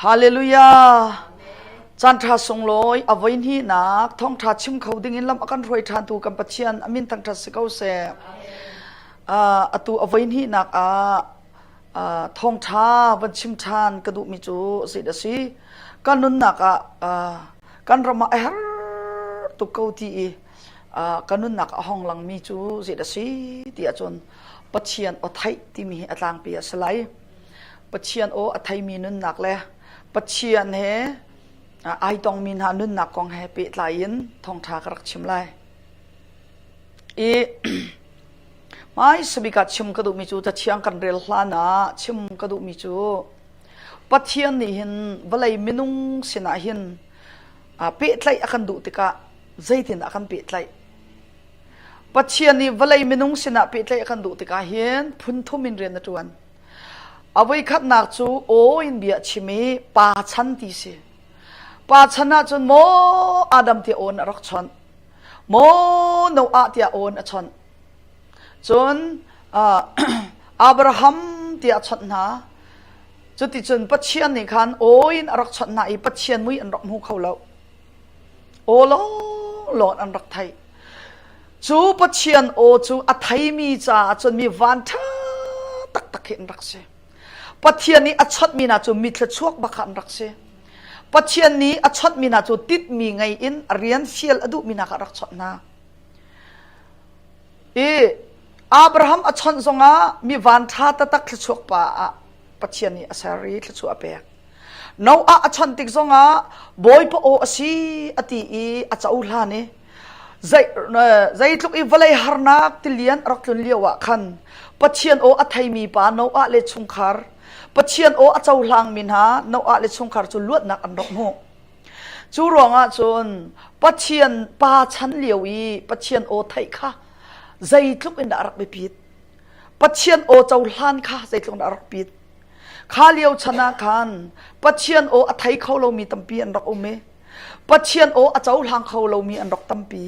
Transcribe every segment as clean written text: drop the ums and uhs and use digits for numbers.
Hallelujah! Caan ṭha sunglawi a voi hnihnak thawngṭha chim kho dingin lam a kan hruai ṭhantu kan Pathian a min thangṭhat si ko seh. Uh, atu a voi hnihnak ah uh, thawngṭha van chim ṭhan ka duhmi cu zeidah a si? Kan nunnak ah uh, kan ram ah a her tuk ko ti i uh, kan nunnak a hong langmi cu zeidah a si ti ahcun Pathian aw theih timi hi a tlangpi a si lai. Pathian aw a theimi nunnak le Pathian he ai tongmi hna nunnak kong he pehtlai in thawngṭha ka rak chim lai. I hmaisabik ah chim ka duhmi cu Cathiang kan rel hlan ah chim ka duhmi cu Pathian nih hin vawlei minung sinah hin pehtlaih a kan duh tikah zeitin a kan pehtlaih? Pathian nih vawlei minung sinah pehtlaih a kan duh tikah hin phun thum in rian a ṭuan. A voikhatnak cu aw in bia a chim i pa chan ti si. Pa chan ahcun maw Adam tiah aw in a rak chawnh. Maw Noah tiah aw in a chawnh. Cun uh, Abraham tiah a chawnh hna. Cuticun Pathian nih khan aw in a rak chawnh hna i Pathian mui an rak hmu kho lo. Aw lawnglawng an rak theih. Cu Pathian aw cu a theimi caah cun mi vanṭha taktak hi an rak si. Pathian nih a chawnhmi hna cu mi thluachuak bak ah an rak si. Pathian nih a chawnhmi hna cu titmi ngei in a rian fial a duhmi hna kha a rak chawnh hna. I Abraham a chawnh zongah mi vanṭha taktak thluachuak pa ah Pathian nih a ser i thluachuah a pek. Noah a chawnh tik zongah Bawipa aw a si a ti i a cohlan i zeitluk i vawlei harnak tilian a rak tlun lio ah khan Pathian aw a theimi pa Noah le chungkhar Pathian aw a cohlangmi hna Noah le chungkhar cu luatnak an rak hmuh. Cu ruangah cun Pathian pa chan lio i Pathian aw theih kha zeitluk in dah a rak biapit. Pathian aw cohlan kha zeitluk in dah a rak pit. Kha lio chan ah khan Pathian aw a thei kho lomi tampi an rak um i Pathian aw a cohlang kho lomi an rak tampi.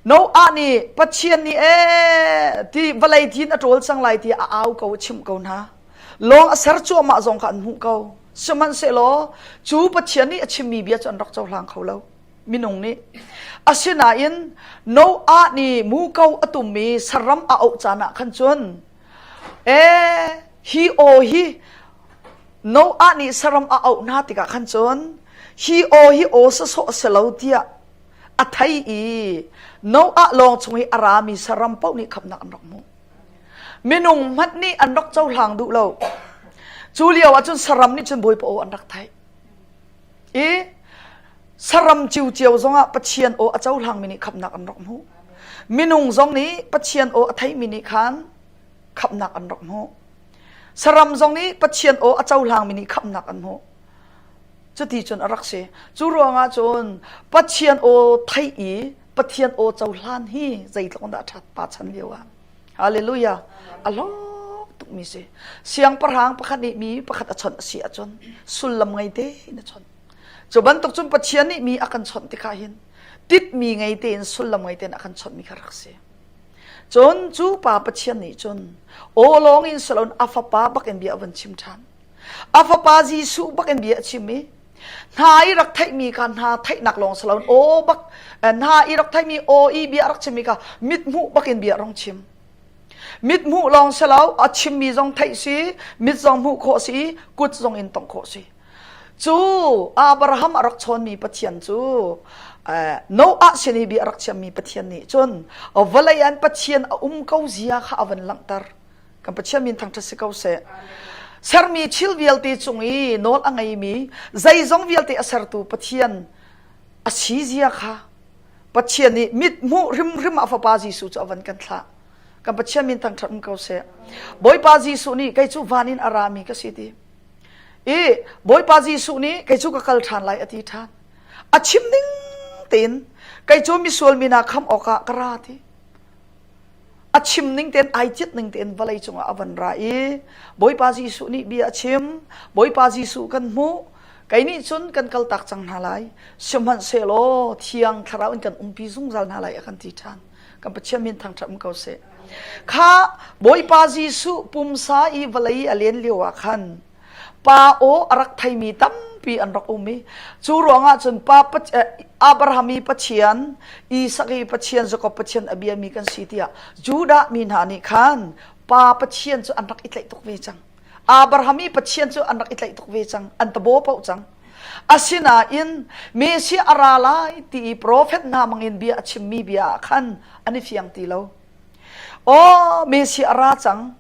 Noah nih Pathian nih ee ti vawlei thin a ṭawl cang lai tiah a au ko a chimh ko hna. Lawng a ser cuahmah zong kha an hmuh ko. Sihmanhsehlaw cu Pathian nih a chimmi bia cu an rak cohlang kho lo. Minung nih. Asinain Noah nih muko a tum i saram a auh caan ah khan cun Ee, hi aw hi Noah nih saram a auh hna tikah khan cun hi aw hi aw sawsawh a si lo tiah a thei i Noah lawng chung i a rami saram paoh nih khamhnak an rak hmuh. Minung hmanh nih an rak cohlang duh lo. Cu lio ah cun saram nih cun Bawipa aw an rak theih. I saram ciucio zongah Pathian aw a cohlangmi nih khamhnak an rak hmuh. Minung zong nih Pathian aw a theimi nih khan khamhnak an rak hmuh. Saram zong nih Pathian aw a cohlangmi nih khamhnak an hmuh. Cuti cun a rak si. Cu ruangah cun Pathian aw theih i Pathian aw cohlan hi zeitluk dah ṭhat pa chan lio ah. Hallelujah. A hlawk tukmi si. Siangpahrang pakhat nih mi pakhat a chawnh a si ahcun sullam ngei tein a chawnh. Cu bantuk cun Pathian nih mi a kan chawnh tikah hin titmi ngei tein sullam ngei tein a kan chawnhmi kha rak si. Cun cu pa Pathian nih cun aw lawng in si loin a fapa bak in bia a vun chim ṭhan. A fapa Jesuh bak in bia a chim i hna i rak theihmi kha hna theihnak lawng si loin aw bak hna i rak theihmi aw i bia rak chimmi kha mithmuh bak in bia rong chim. Mithmuh lawng si lo a chimmi zong theih si, mit zong hmuh khawh si, kut zong in tongh khawh si. Cu Abraham a rak chawnmi Pathian cu Noah sin i bia a rak chiammi Pathian nih cun vawlei an Pathian a um ko zia kha a van langhter. Kan Pathian min thangṭhat si ko seh. Sermi thil vialte cung i nawl a ngeimi zeizong vialte a sertu Pathian a si zia kha Pathian nih mit hmuh hrimhrim a fapa Jesuh cu a van kan thlah. Kan Pathian min thangṭhat um ko seh. Bawipa Jesuh nih kei cu van in a rami ka si ti. I Bawipa Jesuh nih kei cu ka kal ṭhan lai a ti ṭhan. A chim ding tein kei cu misual mi hna khamh awkah ka ra ti. A chim ning tein ai cit ning tein vawlei cungah a van ra i Bawipa Jesuh nih bia a chim. Bawipa Jesuh kan hmuh. Kei nih cun kan kaltak cang hna lai. Sihmanhsehlaw Thiang Thlarau in kan umpi zungzal hna lai a kan ti ṭhan. Kan Pathian min thangṭhat um ko seh. Kha Bawipa Jesuh pumsa i vawlei a len lio ah khan. Pa aw a rak theimi tampi an rak um i cu ruangah cun pa Abraham i Pathian, Isak i Pathian, Jakob Pathian a biami kan si tiah Judah mi hna nih khan pa Pathian cu an rak i tlaih tuk ve cang. Abraham i Pathian cu an rak i tlaih tuk ve cang. An tabo paoh cang. Asinain Messiah a ra lai ti i profet hna mangin bia a chimmi bia ah khan an i fiang ti lo. Aw, Messiah a ra cang.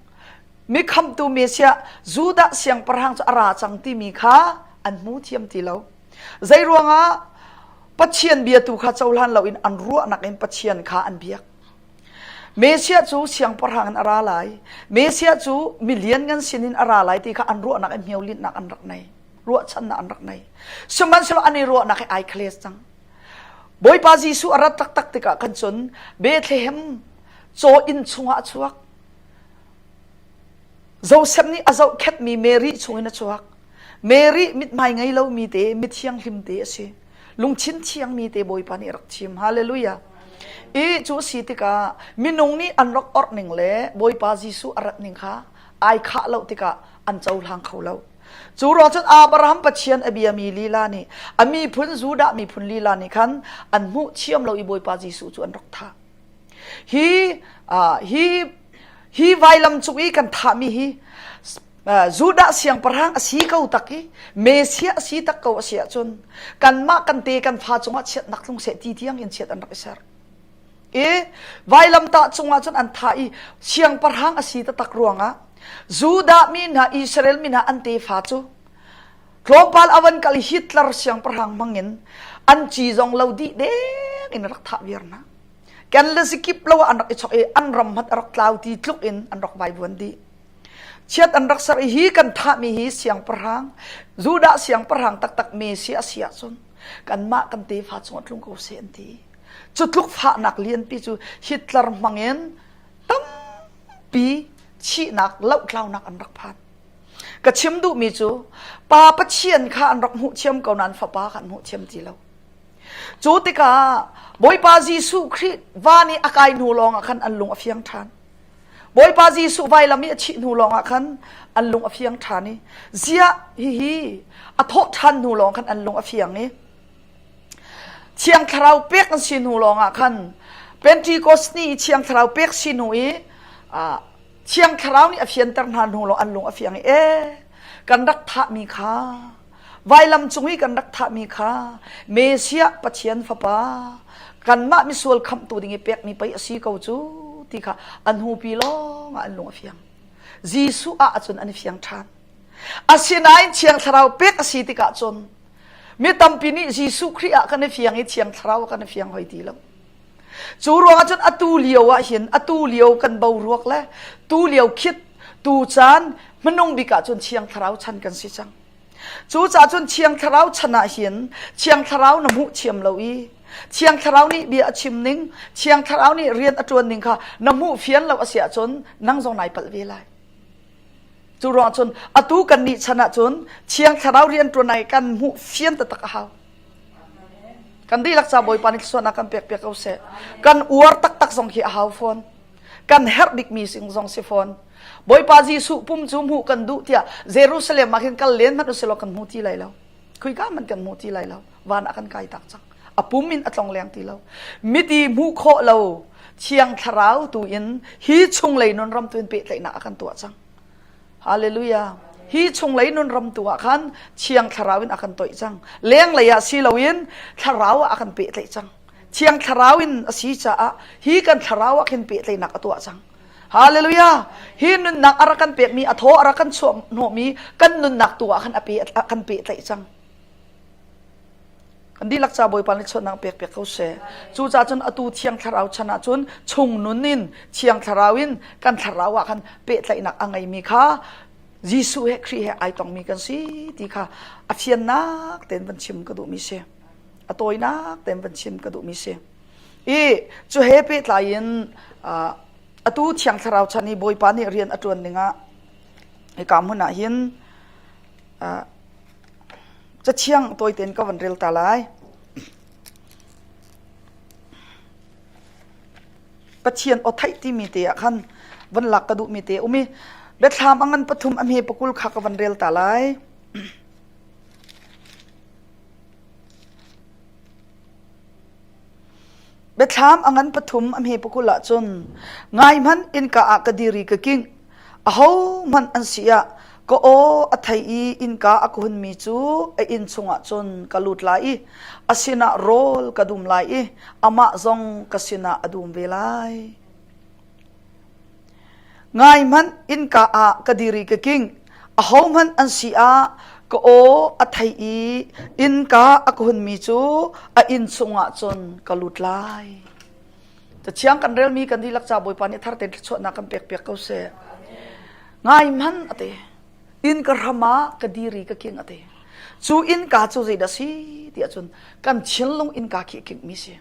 Mi khamtu Messiah Judah siangpahrang cu a ra cang timi kha an hmu thiam ti lo. Zei ruangah Pathian bia tu kha cohlan loin an ruahnak in Pathian kha an biak. Messiah cu siangpahrang in a ra lai. Messiah cu mi lianngan sinin a ra lai ti kha an ruahnak in hmiolinnak an rak nei. Ruahchannak an rak nei. Sihmanhsehlaw an i ruahnak hi ai khales cang. Bawipa Jesuh a rat taktak tikah khan cun Bethlehem caw inn chungah a chuak. Joseph nih a zohkhenhmi Mary chungin a chuak. Mary mithmai ngei lomi te, mithianghlim te a si. Lungthin thiangmi te Bawipa nih a rak thim. Hallelujah. I cu a si tikah minung nih an rak orh ning le Bawipa Jesuh a rat ning kha ai khah lo tikah an cohlang kho lo. Cu ruang cun Abraham Pathian a biami lila nih a miphun Judah miphun lila nih khan an hmuh thiam lo i Bawipa Jesuh cu an rak thah. Hi hi hi vailam cung i kan thahmi hi Judah siangpahrang a si ko tak i Messiah a si tak ko a si ahcun kanmah kan te kan fa cungah chiatnak tlung seh ti tiang in chiat an rak i ser. I vailamtah cungah cun an thah i siangpahrang a si taktak ruangah Judah mi hna Israel mi hna an tefa cu tlawmpal a van kal i Hitler siangpahrang hmangin an ci zong lo dih deng in rak thah viar hna. Ken le sikip lo ah an rak i chok i an ram hmanh a rak tlau ti tluk in an rak vaivuan dih. Chiat an rak ser i hi kan thahmi hi siangpahrang Judah siangpahrang taktak Messiah a si ahcun kanmah kan tefa cungah tlung ko seh an ti. Cu tluk fahnak lianpi cu Hitler hmangin tampi thihnak lohtlaunak an rak phan. Ka chim duhmi cu Pa Pathian kha an rak hmuh thiam ko nain Fapa kha an hmuh thiam ti lo. Cu tikah Bawipa Jesuh Khrih van i a kai hnu lawngah khan an lung a fiang ṭhan. Bawipa Jesuh vailam i a thih hnu lawngah khan an lung a fiang ṭhan i ziah hihi a thawh ṭhan hnu lawng khan an lung a fiang i Thiang Thlarau pek an si hnu lawngah khan Pentecost ni i Thiang Thlarau pek si hnu i Thiang Thlarau nih a fianter hna hnu lawng an lung a fiang i e kan rak thahmi kha vailam cung i kan rak thahmi kha Messiah Pathian Fapa kanmah misual khamhtu ding i pekmi pei a si ko cu ti kha an hupi lawng ah an lung a fiang. Jesuh ah cun an i fiang ṭhan. Asinain Thiang Thlarau pek a si tikah cun Mi tampi nih Jesuh Khrih ah kan i fiang i Thiang Thlarau ah kan i fiang hoi ti lo. Cu ruangah cun atu lio ah hin atu lio kan boruak le tu lio khit tu caan hmanung bik ah cun Thiang Thlarau chan kan si cang. Cucaah cun Thiang Thlarau chan ah hin Thiang Thlarau na hmuh thiam lo i Thiang Thlarau nih bia a chim ning, Thiang Thlarau nih rian a ṭuan ning kha na hmuh fian lo a si ahcun nang zong nai palh ve lai. Cu ruang cun atu kan nih chan ahcun Thiang Thlarau rianṭuan ai kan hmuh fian taktak a hau. Kan dihlak ca Bawipa nih thluachuahnak kan pek piak ko seh. Kan uar taktak zong khi a hau fawn. Kan herh bikmi zong si fawn. Bawipa Jesuh pum cu hmuh kan duh tiah Jerusalem ah khin kal len hmanh usilaw kan hmu ti lai lo. Khuika hmanh kan hmu ti lai lo. Van ah kan kai tak cang. A pum in a tlong leng ti lo. Miti hmuh khawh lo Thiang Thlarau tu in hi chunglei nun ram tu in pehtlaihnak a kan tuah cang. Hallelujah. Hi chunglei nun ram tu ah khan Thiang Thlarau in a kan toih cang. Lenglei ah si loin Thlarau ah a kan pehtlaih cang. Thiang Thlarau in a si caah hi kan Thlarau ah khin pehtlaihnak a tuah cang. Hallelujah. Hi nunnak a rak kan pekmi a thaw a rak kan chuah hnawhmi kan nunnak tu ah khan a pe a kan pehtlaih cang. Kan dihlak ca Bawipa nih chuahnak pek piak ko seh. Cucaah cun atu Thiang Thlarau chan ah cun chung nun in Thiang Thlarau in kan thlarau ah khan pehtlaihnak a ngeimi kha Jesuh he Khrih he ai tongmi kan si ti kha a fiannak tein van chim ka duhmi si. A tawinak tein van chim ka duhmi si. I cu he pehtlai in atu Thiang Thlarau chan i Bawipa nih rian a ṭuan dingah hika hmun ah hin Cathiang tawitein ka van rel ta lai. Pathian aw theih timi te ah khan van lak ka duhmi te um i biathlam a ngan pathum a hme pakul kha ka van rel ta lai. Biathlam a ngan pathum a hme pakul ahcun ngai hmanh innka ah ka dir i ka kingh. Ahohmanh an si ah ka aw a thei i innka a ka hunmi cu a inn chungah cun ka lut lai i a sinah rawl ka dum lai i amah zong ka sinah a dum ve lai. Ngai hmanh innka ah ka dir i ka king. Ahohmanh an si ah ka aw a thei i innka a ka hunmi cu a inn chungah cun ka lut lai. Cathiang kan relmi kan dihlak ca Bawipa nih thar tein thluachuahnak kan pek piak ko seh. Ngai hmanh a ti. Inn ka hram ah ka dir i ka king a ti. Cu innka cu zeidah si ti ahcun kan thinlung innka khi a kingmi si.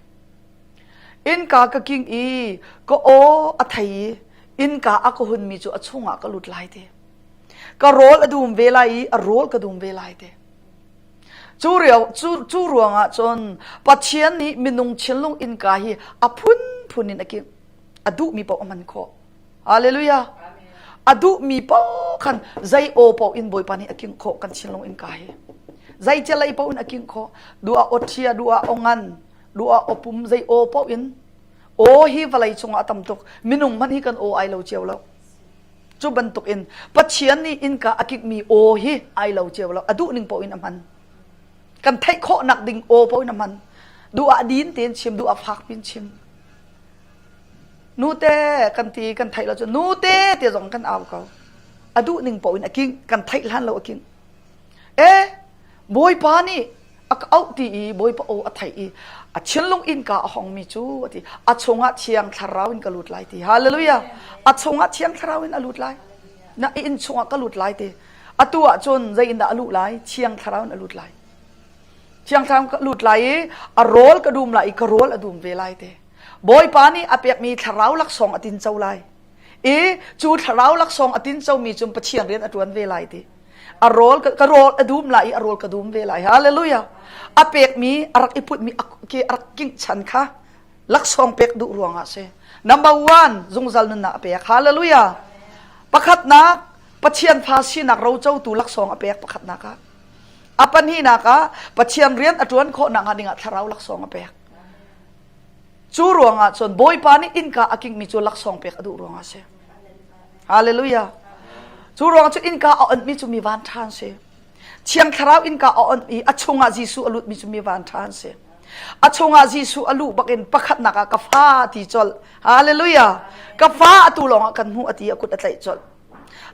Innka ka king i ka aw a thei i innka a ka hunmi cu a chungah ka lut lai te. Ka rawl a dum ve lai i a rawl ka dum ve lai te. Cu, rio, cu, cu ruangah cun Pathian nih minung thinlung innka hi a phunphun in a kingh. A duhmi paoh a hman khawh. Hallelujah. A duhmi paoh khan zei aw paoh in Bawipa nih a kingh khawh kan thinlung innka hi. Zei celei paoh in a kingh khawh. Duh ah aw ṭhia, duh ah aw ngan, duh ah aw pum, zei aw paoh in. Aw hi vawlei cungah a tam tuk. Minung hmanh hi kan aw ai lo cio lo. Cu bantukin Pathian nih innka a kikmi aw hi ai lo cio lo. A duh ning paoh in a hman. Kan theih khawhnak ding aw paoh in a hman. Duh ah din tein chim, duh ah fak piin chim. Nute kan ti kan theih lo cu nute ti zong kan au ko. A duh ning paoh in a king, kan theih hlan lo a king. E Bawipa nih a ka auh ti i Bawipa aw a theih i a thinlung innka a hongmi cu a ti a chungah thiang thlarau in ka lut lai ti hallelujah a chungah thiang thlarau in a lut lai na inn chungah ka lut lai ti atu ah cun zei in dah a luh lai thiang thlarau in a lut lai thiang thlarau ka lut lai i a rawl ka dum lai i ka rawl a dum ve lai te Bawipa nih a pekmi thlarau laksawng a tin co lai i cu thlarau laksawng a tin comi cun Pathian rian a ṭuan ve lai ti a rawl ka rawl a dum lai i a rawl ka dum ve lai hallelujah a pekmi a rak i putmi a ke a rak kingh chan kha laksawng pek duh ruangah si number one zungzal nunnak a pek hallelujah pakhatnak Pathian fa sinak rocotu laksawng a pek pakhatnak ah a pahnihnak ah Pathian rian a ṭuan khawh nakhnga dingah thlarau laksawng a pek cu ruangah cun Bawipa nih innka a kingmi cu laksawng pek a duh ruangah a si Hallelujah. Cu ruang cu innka a onhmi cu mi van ṭha an si. Thiang Thlarau innka a onh i a chungah Jesuh a lutmi cu mi van ṭha an si. A chungah Jesuh a luh bakin pakhatnak ah ka fa ti colh. Hallelujah. Ka fa atu lawngah kan hmuh a ti a kut a tlaih colh.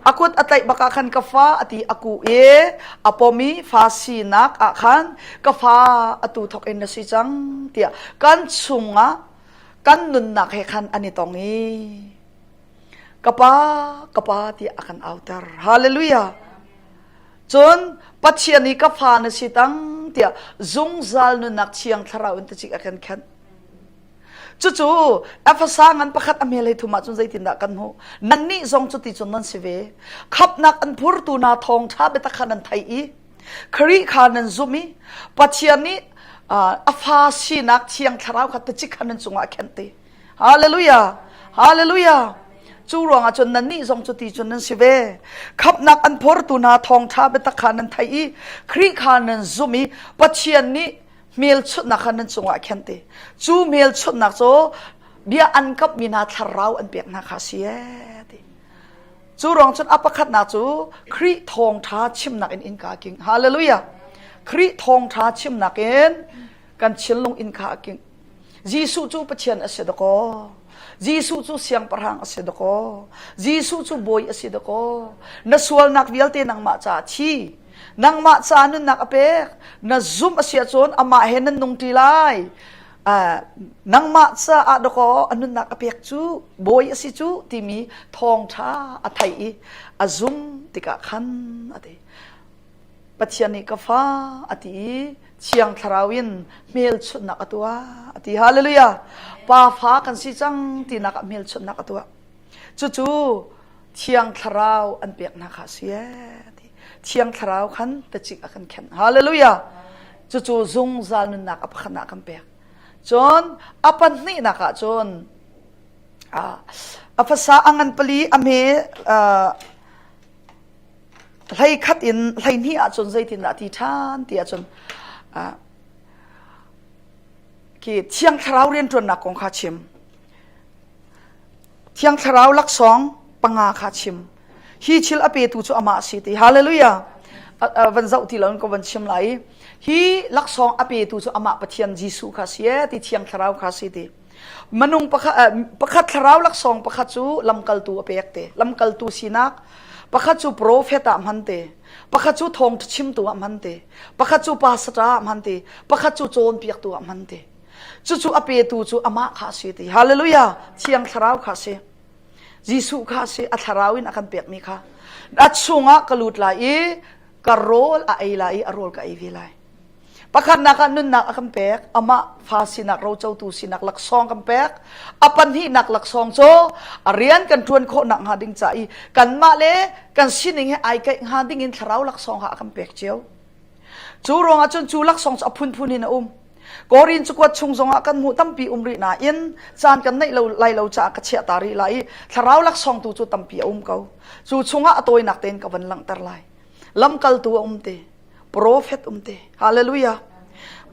A kut a tlaih bakah khan ka fa a ti a kuh i a pom i fa sinak ah khan ka fa atu thawk in na si cang tiah kan chungah kan nunnak he khan an i tong i Ka pa, ka pa tiah a kan auter. Hallelujah. Cun Pathian i ka fa na si tang tiah zungzal nunnak thiang thlarau in tacik a kan khenh. Cucu Efesa ngan pakhat a hmel hei thum ahcun zeitindah kan hmuh? Nannih zong cuti cun nan si ve. Khamhnak an phurtu hna thawngṭha biatak kha nan theih i Khrih kha nan zumh i Pathian nih a fa sinak thiang thlarau kha tacik kha nan cungah a khenh ti. Hallelujah! Hallelujah! Cu ruangah cun nannih zong cuti cun nan si ve. Khamhnak an phortu hna thawngṭha biatak kha nan theih i Khrih kha nan zumh i Pathian nih hmelchunhnak kha nan cungah a khenh ti. Cu hmelchunhnak cu bia an kamhmi hna thlarau an pek hna kha a si ee ti. Cu ruang cun a pakhatnak cu Khrih thawngṭha chimnak in innka a king. Hallelujah! Khrih thawngṭha chimnak in kan thinlung innka a king. Jesuh cu Pathian a si dakaw. Jesuh cu siangpahrang a si dakaw. Jesuh cu bawi a si dakaw. Na sualnak vialte nangmah caah thi. Nangmah caah nunnak a pek. Na zumh a si ahcun amah he nan nung ṭi lai. Uh, nangmah caah dakaw a nunnak a pek cu bawi a si cu timi thawngṭha a theih i a zum tikah khan a ti. Pathian nih ka fa a ti i Thiang Thlarau in hmelchunhnak a tuah a ti. Hallelujah! Pa fa kan si cang tinak ah hmelchunhnak a tuah. Cucu Thiang Thlarau an peknak kha a si ee ti. Thiang Thlarau khan tacik a kan khenh. Hallelujah! Cucu zungzal nunnak a pakhat ah kan pek. Cun a pahnihnak ah cun a fasa a ngan pali a hme 11 in 12 ahcun zeitindah a ti ṭhan ti ahcun. Khi Thiang Thlarau rianṭuannak kong kha chim. Thiang Thlarau laksawng panga kha chim. Hi thil a petu cu amah a si ti. Hallelujah. Van zoh ti loin ka van chim lai. Hi laksawng a petu cu amah Pathian Jesuh kha si e ti Thiang Thlarau kha si ti. Minung pakhat, pakhat thlarau laksawng pakhat cu lamkaltu a pek te. Lamkaltu sinak pakhat cu profet ah hman te. Pakhat cu thawngṭha chimtu ah hman te. Pakhat cu pastor ah hman te. Pakhat cu cawnpiaktu ah hman te. Cucu a petu cu amah kha a si ti. Hallelujah! Thiang Thlarau kha a si. Jesuh kha a si. A thlarau in a kan pekmi kha. A chungah ka lut lai i ka rawl a ei lai i a rawl ka ei ve lai. Pakhatnak ah nunnak a kan pek, amah fa sinak rocotu sinak laksawng kan pek. A pahnihnak laksawng cu a rian kan ṭuan khawh nak hnga ding ca i kanmah le kan sining he ai kaih hnga ding in thlarau laksawng kha a kan pek cio. Cu ruangah cun cu laksawng cu a phunphun in a um. Korin cakuat chung zongah kan hmuh tampi um rih nain caan kan neih lo lai lo caah ka chiah ta rih lai i thlarau laksawng tu cu tampi a um ko. Cu chungah a tawinak tein ka van langhter lai. Lamkaltu a um te, profet um te. Hallelujah.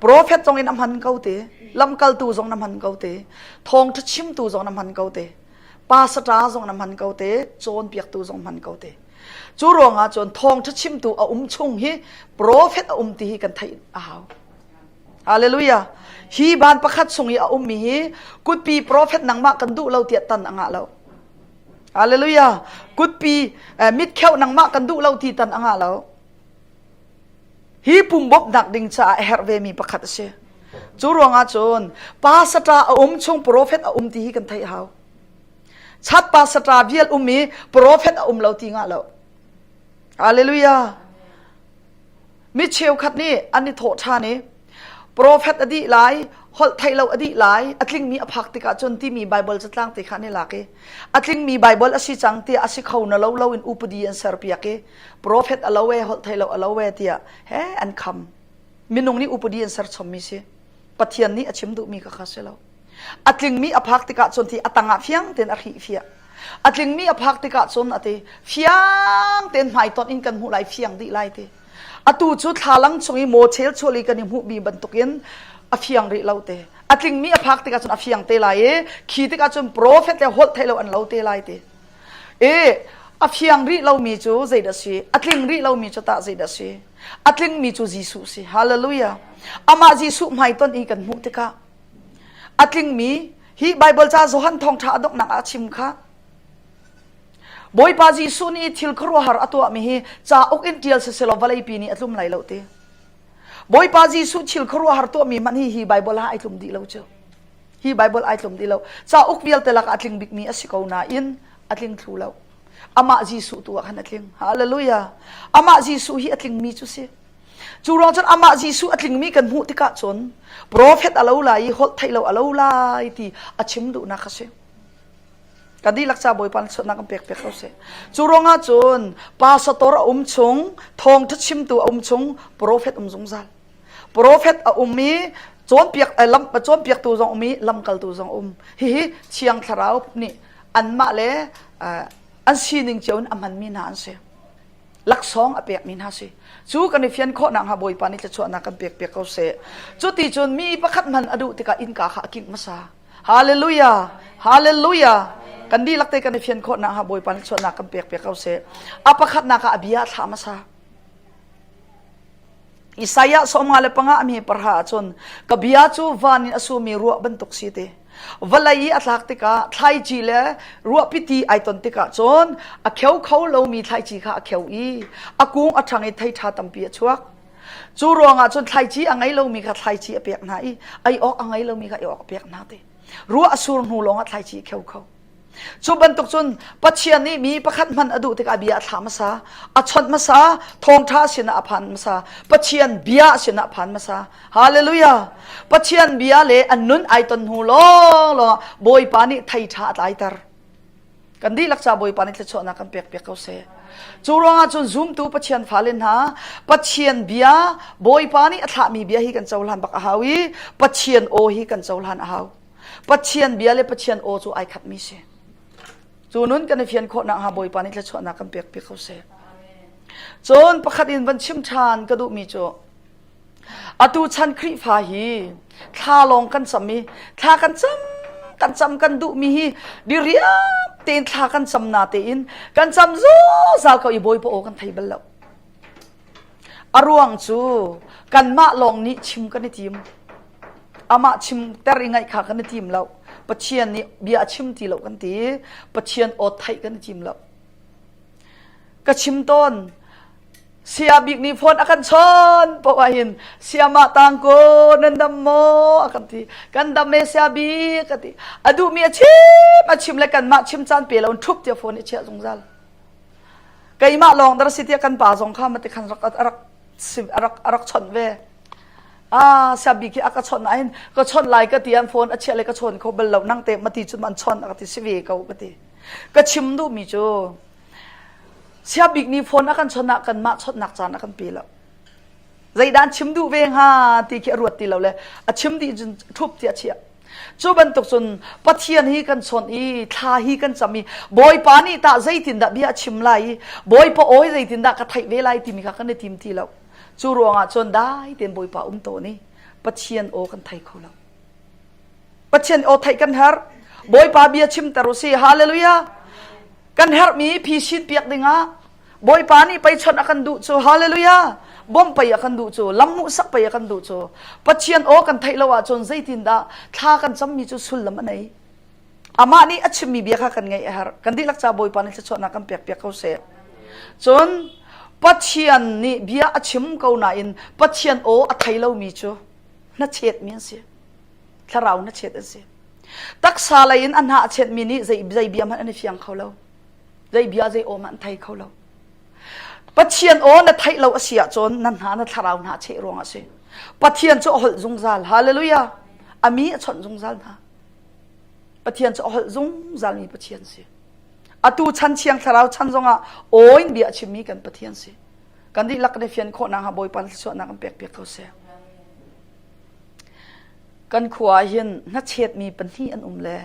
Profet zong in a hman ko te, lamkaltu zong na hman ko te, thawngṭha chimtu zong na hman ko te, pastor zong na hman ko te, cawnpiaktu zong hman ko te. Cu ruangah cun thawngṭha chimtu a um chung hi profet a um ti hi kan theih a hau. Hallelujah. Hi ban pakhat chung i a ummi hi kutpi profet nangmah kan duh lo tiah tan a ngah lo. Hallelujah. Kutpi eh, mitkheuh nangmah kan duh lo ti tan a ngah lo. Hi pum bawmhnak ding caah a herh vemi pakhat a si. Cu ruangah cun pastor a um chung profet a um ti hi kan theih hau. Chat pastor vial um i profet a um lo ti ngah lo. Hallelujah. Mi cheukhat nih an i thawh ṭhan i profet a dih lai, holh theih lo a dih lai, a tlingmi a phak tikah cun timi Baibal catlang te kha an i lak i a tlingmi Baibal a si cang tiah a si kho na lo lo in upadi an serpiak i profet a lo e, holh theih lo a lo e tiah he an kham. Minung nih upadi an ser chommi si. Pathian nih a chim duhmi kha kha si lo. A tlingmi a phak tikah cun ti a tangah fiang tein a hrih fiah. A tlingmi a phak tikah cun a ti fiang tein hmaitonh in kan hmuh lai fiang dih lai ti. Atu cu thlalang chung i mawchel chual i kan i hmuhmi bantukin a fiang rih lo te. A tlingmi a phak tikah cun a fiang te lai i khi tikah cun profet le holh theih lo an lo te lai ti. E a fiang rih lomi cu zeidah si? A tling rih lomi cu tah zeidah si? A tlingmi cu Jesuh si. Hallelujah. Amah Jesuh hmaitonh i kan hmuh tikah A tlingmi hi Baibal ca Johan thawngṭha a donghnak ah a chim kha. Bawipa Jesuh nih thil khuaruahhar a tuahmi hi cauk in ṭial siselaw vawleipi nih a tlum lai lo ti. Bawipa Jesuh thil khuaruahhar tuahmi hmanh hi hi Baibal ah ai tlum dih lo cu. Hi Baibal ai tlum dih lo. Cauk vialte lakah a tling bikmi a si ko nain a tling thlu lo. Amah Jesuh tu ah khan a tling. Hallelujah. Amah Jesuh hi a tlingmi cu si. Cu ruang cun amah Jesuh a tlingmi kan hmuh tikah cun profet a lo lai i holh theih lo a lo lai ti a chim duhnak a si. Kan dihlak ca Bawipa nih suatnak kan pek piak ko seh. Cu ruangah cun pastor a um chung, thawngṭha chimtu a um chung, profet um zungzal. Profet a um i cawnpiak eh, lam cawnpiaktu zong um i lamkaltu zong um. Hihi Thiang Thlarau nih anmah le eh, an sining cio in a hmanmi hna an si. laksawng a pekmi hna si cu kan i fian khawh nakhnga Bawipa nih thluachuahnak kan pek piak ko seh cu ti cun mi pakhat hman a duh tikah innka kha a kingh hmasa hallelujah hallelujah kan dihlak te kan i fian khawh nakhnga Bawipa nih thluachuahnak kan pek piak ko seh a pakhatnak ah a bia a thlah hmasa Isaiah 55 a mi parha ahcun ka bia cu van in a sumi ruah bantuk si ti. Vawlei i a tlak tikah thlaici le ruahpiti ai ton tikah cun a kheu kho lomi thlaici kha a kheu i a kung a ṭhang i thei ṭha tampi a chuak. Cu ruangah cun thlaici a ngei lomi kha thlaici a pek hna i ei awk a ngei lomi kha ei awk a pek hna ti. Ruah a sur hnu lawngah thlaici a kheu kho. Cu bantuk cun Pathian nih mi pakhat hmanh a duh tikah bia a thlah hmasa, a chawnh hmasa, thawngṭha sinah a phan hmasa, Pathian bia sinah a phan hmasa. Hallelujah! Pathian bia le an nun ai ton hnu lawnglawng ah Bawipa nih thei ṭha a tlaiter. Kan dihlak ca Bawipa nih thluachuahnak kan pek piak ko seh. Cu ruangah cun zumtu Pathian fale hna, Pathian bia, Bawipa nih a thlahmi bia hi kan cohlan bak a hau i Pathian aw hi kan cohlan a hau. Pathian bia le Pathian aw cu ai khatmi si. Cu nun kan i fian khawh nakhnga Bawipa nih thluachuahnak kan pek piak ko seh. Cun pakhat in van chim ṭhan ka duhmi cu. Atu chan Khrihfa hi thla lawng kan cam i thla kan cam kan cam kan duhmi hi diriam tein thla kan cam na tein kan cam zungzal ko i Bawipa aw kan thei bal lo. A ruang cu kanmah lawng nih chim kan i tim. Amah chim ter i ngaih kha kan i tim lo. Pathian nih bia a chim ti lo kan ti. Pathian aw theih kan i tim lo. Ka chim tawn. Sia bik nih phone a kan chawn poh ahhin siamah tangko nan dam maw a kan ti. Kan dam e sia bik a ti. A duhmi a chim a chim le kanmah chim caan pe lo in ṭhup tiah phone i chiah zungzal. Keimah lawng dar si tiah kan pa zong kha mati khan rak a rak a rak a rak chawnh ve. Ah sia bik hi a ka chawnh ahhin ka chawnh lai ka ti an phone a chiah le ka chawn kho bal lo nang te mati cun an chawnh a ka ti si ve ko ka ti. Ka chim duhmi cu Sia bik nih phone a kan chawnh ah kanmah chawnhnak caan a kan pe lo. Zeidah an chim duh ve hnga ti khi a ruat ti lo le a chim dih cun ṭhup tiah a chiah. Cu bantuk cun Pathian hi kan chawnh i thla hi kan cam i Bawipa nih tah zeitindah bia a chim lai i Bawipa aw hi zeitindah ka theih ve lai timi kha kan i tim ti lo. Cu ruangah cun dai tein Bawipa um tawn i Pathian aw kan thei kho lo. Pathian aw theih kan herh. Bawipa bia chimter u si. Hallelujah. Kan herhmi phisin piak dingah Bawipa nih pei chawnh a kan duh cu. Hallelujah. Bawmh pei a kan duh cu. Lam hmuhsak pei a kan duh cu. Pathian aw kan theih lo ahcun zeitindah thla kan cammi cu sullam a nei. Amah nih a chimmi bia kha kan ngaih a herh. Kan dihlak ca Bawipa nih thluachuahnak kan pek piak ko seh. Cun Pathian nih bia a chim ko nain Pathian aw a thei lomi cu hnachetmi an si. Thlarau hnachet an si. Taksa lei in a hna a chetmi nih zei, zei bia hmanh an i fiang kho lo. Zei bia zei aw hmanh an thei kho lo. Pathian aw na theih lo a si ahcun na hna na thlarau hna cheh ruang a si. Pathian cu a holh zungzal. Hallelujah. A mi a chawnh zungzal hna. Pathian cu a holh zungzal mi Pathian si. Atu chan thiang thlarau chan zongah aw in bia a chimmi kan Pathian si. Kan dihlak kan i fian khawh nakhnga Bawipa thluachuahnak kan pek piak ko seh. Kan khua ah hin hnachetmi pahnih an um le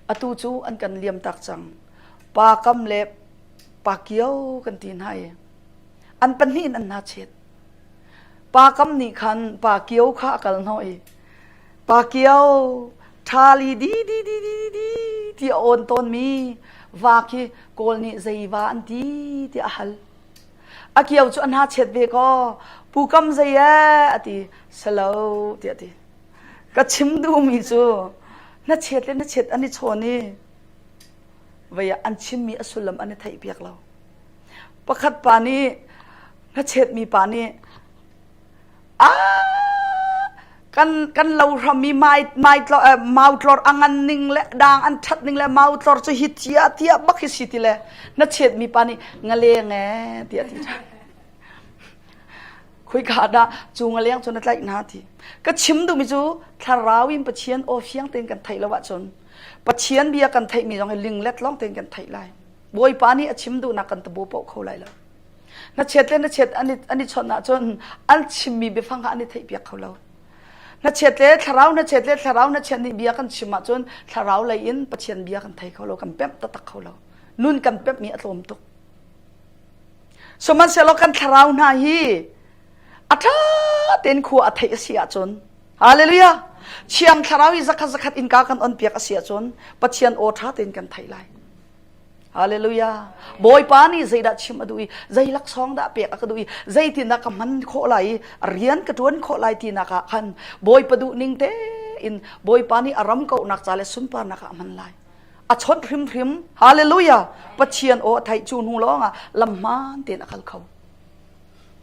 atu cu an kan liam tak cang. Pa Kam le Pa Kio kan ti hna i an pahnih in an hnachet. Pa Kam nih khan Pa Kio kha a kal hnawh i Pa Kio ṭhali di di di di di ti a awn tawnmi va khi Kawl nih zei va an ti tiah a hal. A kio cu a hna chet ve kaw pu kam zei ee a ti selo tiah a ti. Ka chim duhmi cu hnachet le hnachet an i chawn i vei ah an chimmi a sullam an i theihpiak lo. Pakhat pa nih hnachetmi pa nih kan kan lo hram i mai mai tlor mau tlor a ngan ning le dang an that ning le mau tlor cu hi tia tia bak hi si ti le na chet mi pa nih ngaleng e tiah ti khui ka dah cu ngaleng cu na tlaih na ti ka chim duhmi cu thlarau in Pathian aw fiang tein kan theih lo ahcun Pathian bia kan theih mi zong hi linglet lawng tein kan theih lai Bawipa nih a chim duhnak kan tabu poh kho lai lo Na chiat le na chiat an i, an i chawnh ahcun an chimmi biafang kha an i theihpiak kho lo. Na chiat le thlarau na chiat le thlarau na chiat nih bia kan chim ahcun thlarau lei in Pathian bia kan thei kho lo, kan pemh taktak kho lo. Nun kan pemhmi a tlawm tuk. Sihmanhsehlaw kan thlarau hna hi a ṭha tein khua a theih a si ahcun Hallelujah! Thiang thlarau hi zakhat zakhat innka kan on piak a si ahcun Pathian aw ṭha tein kan theih lai. Hallelujah. Bawipa nih zeidah chim a duh i zei laksawng dah pek a ka duh i zeitindah ka hman khawh lai i rian ka ṭuan khawh lai tinak ah khan Bawipa duh ning tein Bawipa nih a ram kauhnak ca le sunparnak ah a hman lai. A chawnh hrimhrim. Hallelujah. Pathian aw a theih cu hnu lawngah lam hmaan tein a kal kho.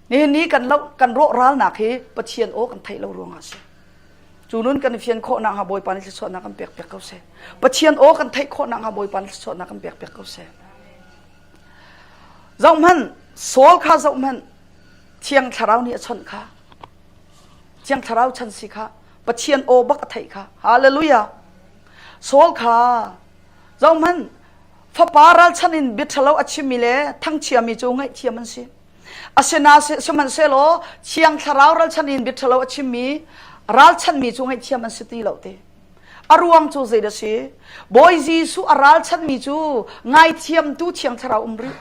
Nihin ni kan lo kan rawh ralnak hi Pathian aw kan theih lo ruangah a si. Cu nun kan i fian khawh nakhnga Bawipa nih thluachuahnak kan pek piak ko seh. Pathian aw kan theih khawh nakhnga Bawipa nih thluachuahnak kan pek piak ko seh. Zohhmanh, Saul kha zohhmanh, Thiang Thlarau nih a chawnh kha. Thiang Thlarau chan si kha. Pathian aw bak a theih kha. Hallelujah. Saul kha zohhmanh, fapa ralchan in bia ṭhalo a chimmi le thangchiami cu ngaihthiam an si. Asinain sihmanhsehlaw Thiang Thlarau ralchan in biaṭhalo a chimmi ralchanmi cu ngaihthiam an si ti lo ti. A ruang cu zeidah si? Bawi Jesuh a ralchanmi cu ngaithiamtu Thiang Thlarau um rih.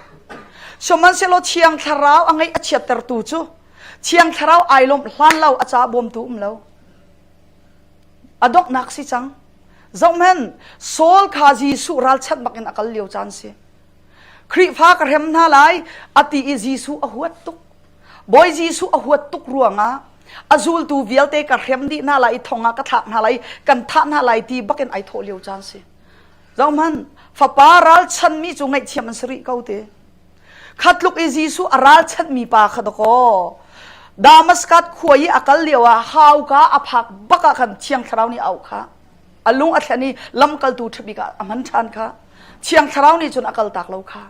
Sihmanhsehlaw Thiang Thlarau a ngaih a chiattertu cu. Thiang Thlarau ai lawmh hlan lo a ca bawmtu um lo. A donghnak si cang. Zohhmanh, Saul kha Jesuh ralchanh bakin a kal lio caan si. Khrihfa ka hrem hna lai a ti i Jesuh a huat tuk. Bawi Jesuh a huat tuk ruangah a zultu vialte ka hrem dih hna lai i thong ah ka thlak hna lai, kan thah hna lai ti bakin ai thawh lio caan si. Zohhmanh, fapa ralchanmi cu ngaihthiam an si rih ko te. Kha tluk i Jesuh a ralchanhmi pa kha dakaw Damaskas khua i a kal lio ah hauka a phak bak ah khan Thiang Thlarau nih a auh kha. A lung a thlen i lamkaltu ṭhabik ah a hman ṭhan kha. Thiang Thlarau nih cun a kaltak lo kha.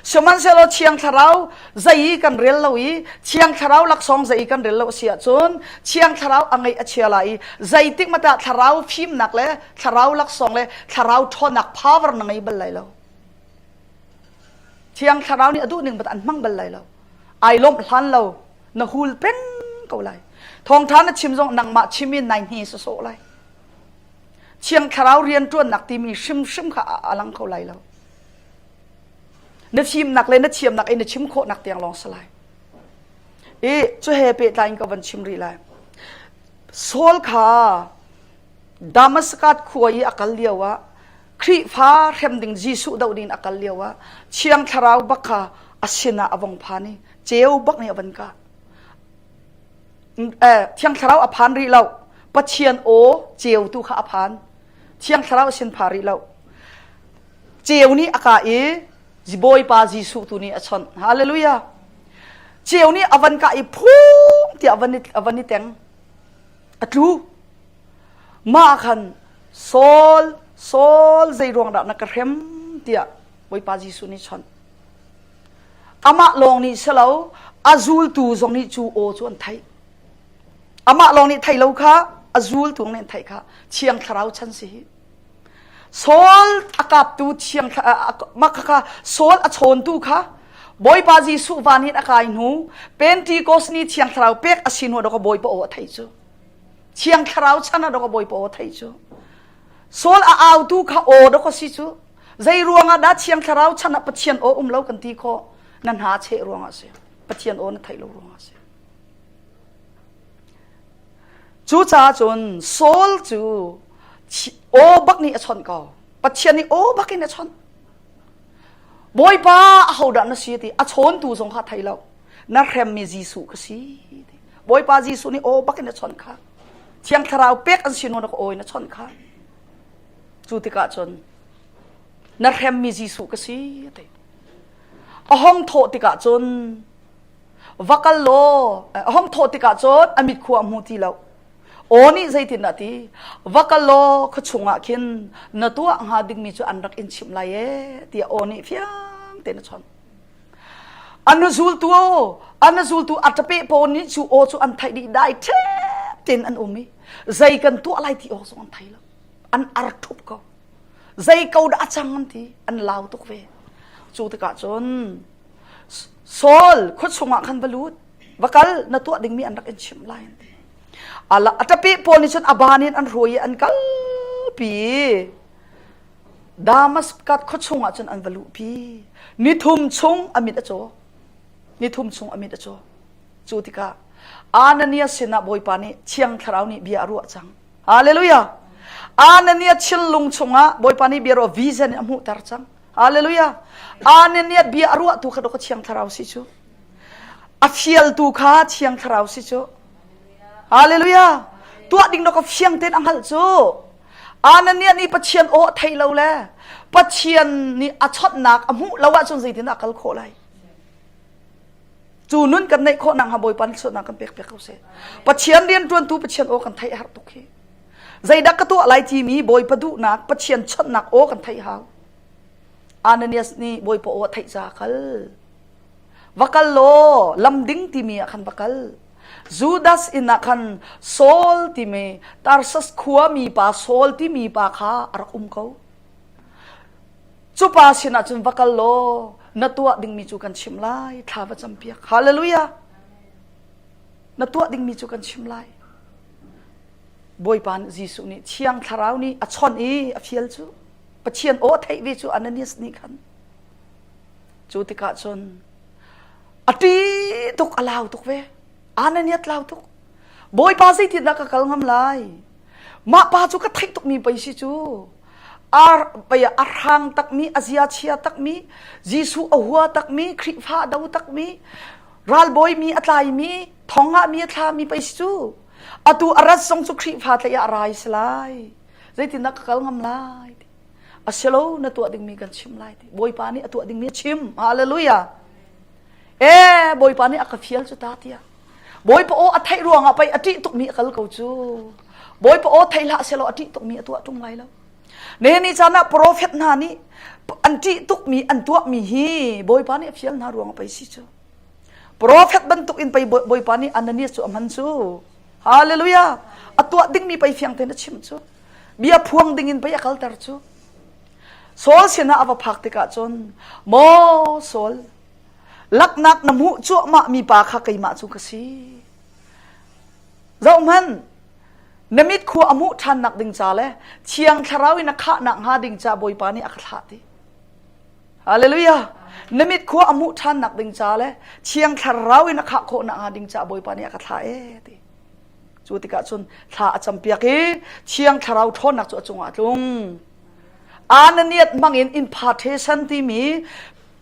Sihmanhsehlaw Thiang Thlarau zei i kan rel lo i Thiang Thlarau laksawng zei i kan rel lo a si ahcun Thiang Thlarau a ngeih a chia lai i zeitik hmanh ah Thlarau fimnak le Thlarau laksawng le Thlarau ṭhawnnak power na ngei bal lai lo. Thiang Thlarau nih a duh ning bat an hmang bal lai lo. Ai lawmh hlan lo na hul peng ko lai. Thawngṭha na chim zong nangmah chim in nai hni sawsawh lai. Thiang Thlarau rianṭuannak timi hrimhrim kha a lang kho lai lo. Na fimnak le na thiamnak in na chim khawhnak tiang lawng si lai. I cu he pehtlai in ka van chim rih lai. Saul kha Damascus khua i a kal lio ah Khrihfa hrem ding Jesuh doh ding a kal lio ah Thiang Thlarau bak kha a sinah a vong phan i ceu bak nih a van kah. Eh, Thiang Thlarau a phan rih lo. Pathian aw ceu tu kha a phan. Thiang Thlarau a sin pha rih lo. Ceu nih a kah i Bawipa Jesuh tu nih a chawnh. Hallelujah. Ceu nih a van kah i phung tiah a van i, a van i teng. A tlu. Mah ah khan Saul, Saul zei ruang dah na ka hrem tiah Bawipa Jesuh nih chawnh. Amah lawng nih si lo, a zultu zong nih cu aw cu an theih. Amah lawng nih thei lo kha, a zultu nih an theih kha Thiang Thlarau chan si hi. Saul a kaptu Thiang mah kha Saul a chawntu kha Bawipa Jesuh van hin a kai hnu Pentecost ni Thiang Thlarau pek a si hnu ah Bawipa aw a theih cu. Thiang Thlarau chan ah dawk Bawipa aw theih cu. Saul a autu kha aw dawk a si cu. Zei ruangah dah Thiang Thlarau chan ah Pathian aw um lo kan ti khawh? Na hna cheh ruangah a si. Pathian aw na theih lo ruangah a si. Cucaah cun Saul cu aw bak nih a chawnh ko. Pathian nih aw bak in a chawnh. Bawipa ahodah na si ti a chawntu zong kha thei lo. Na hremmi Jesuh ka si. Bawipa Jesuh nih aw bak in a chawnh kha. Thiang Thlarau pek an si nawn aw in a chawnh kha. Cu tikah cun na hremmi Jesuh ka si ti. A hong thawh tikah cun va kal law a hong thawh tikah cun a mit khua a hmu ti lo. Aw nih zeitin dah ti va kal law khua chungah khin na tuah hnga dingmi cu an rak in chimh lai ee tiah aw nih fiang tein a chawnh. An zultu an zultu a ṭape pawl nih cu aw cu an theih dih dai ṭhep tein an um i zei kan tuah lai ti awk zong an thei lo. An ar ṭhup ko. Zei ko dah a cang an ti an lau tuk ve. Cu tikah cun Saul khua chungah khan va lut va kal na tuah dingmi an rak in chimh lai an ti. A ṭape pawl nih cun a ban in an hruai i an kalpi. Damaskas khua chungah cun an va luhpi. Nithum chung a mit a caw. Nithum chung a mit a caw. Cu tikah Ananias sinah Bawipa nih Thiang Thlarau nih bia a ruah cang. Hallelujah. Ananias thinlung chungah Bawipa nih bia ruah vision in a hmuhter cang. Hallelujah. Ananias bia a ruahtu kha dawk Thiang Thlarau si cu. A fialtu kha Thiang Thlarau si cu. Hallelujah. Tuah ding dawk fiang tein a hngalh cu. Ananias nih Pathian aw a theih lo le Pathian nih a chawnhnak a hmuh lo ahcun zeitin a kal khawh lai? Cu nun kan neih khawh nakhnga Bawipa nih chawnhnak kan pek piak ko seh. Pathian rianṭuantu Pathian aw kan theih a herh tuk hi. Zeidah ka tuah lai timi Bawipa duhnak Pathian chawnhnak aw kan theih hau. Ananias nih Bawipa aw a theih caah kal. Va kal law lam ding timi ah khan va kal. Judas inn ah khan Saul timi Tarsus khuami pa Saul timi pa kha a rak um ko. Cu pa sinah cun va kal law na tuah dingmi cu kan chimh lai thla va campiak. Hallelujah. Na tuah dingmi cu kan chimh lai. Bawipa Jesuh nih Thiang Thlarau nih a chawnh i a fial cu Pathian aw a theih ve cu Ananias nih khan cu tikah cun a ṭih tuk a lau tuk ve. Ananias tlau tuk. Bawipa zeitindah ka kal ngam lai? Mah pa cu ka theih tukmi pei si cu. Ar pei a hrang takmi, a zia chia takmi, Jesuh a hua takmi, Khrihfa a do takmi, ralbawi mi a tlaimi, thong ah mi a thlami pei si cu. Atu a rat zong cu Khrihfa tlaih ah a rai si lai. Zeitindah ka kal ngam lai? Asilo na tuah dingmi kan chim lai ti. Bawipa nih a tuah dingmi a chim. Hallelujah. E Bawipa nih a ka fial cu ta tiah. Bawipa aw a theih ruangah pei a ṭih tukmi a kal ko cu. Bawipa aw theih hlah selaw a ṭih tukmi a tuah ṭung lai lo. Ne ni caan ah profet hna nih an ṭih tukmi an tuahmi hi Bawipa nih a fial hna ruangah pei si cu. Profet bantuk in pei Bawipa nih Ananias cu a hman cu. Hallelujah! A tuah dingmi pei fiang tein a chimh cu. Bia phuang ding in pei a kalter cu. Saul sinah a va phak tikah cun, Maw Saul, laknak na hmuh cuahmah mi pa kha keimah cu ka si. Zohhmanh, na mit khua a hmuh ṭhannak ding ca le Thiang Thlarau in a khahnak hnga ding ca Bawipa nih a ka thlah ti. Hallelujah! Na mit khua a hmuh ṭhannak ding ca le Thiang Thlarau in a khah khawhnak hnga ding ca Bawipa nih a ka thlah ee ti. Cu tikah cun thla a campiak i Thiang Thlarau ṭhawnnak cu a cungah a tlung. Ananias hmangin impartation timi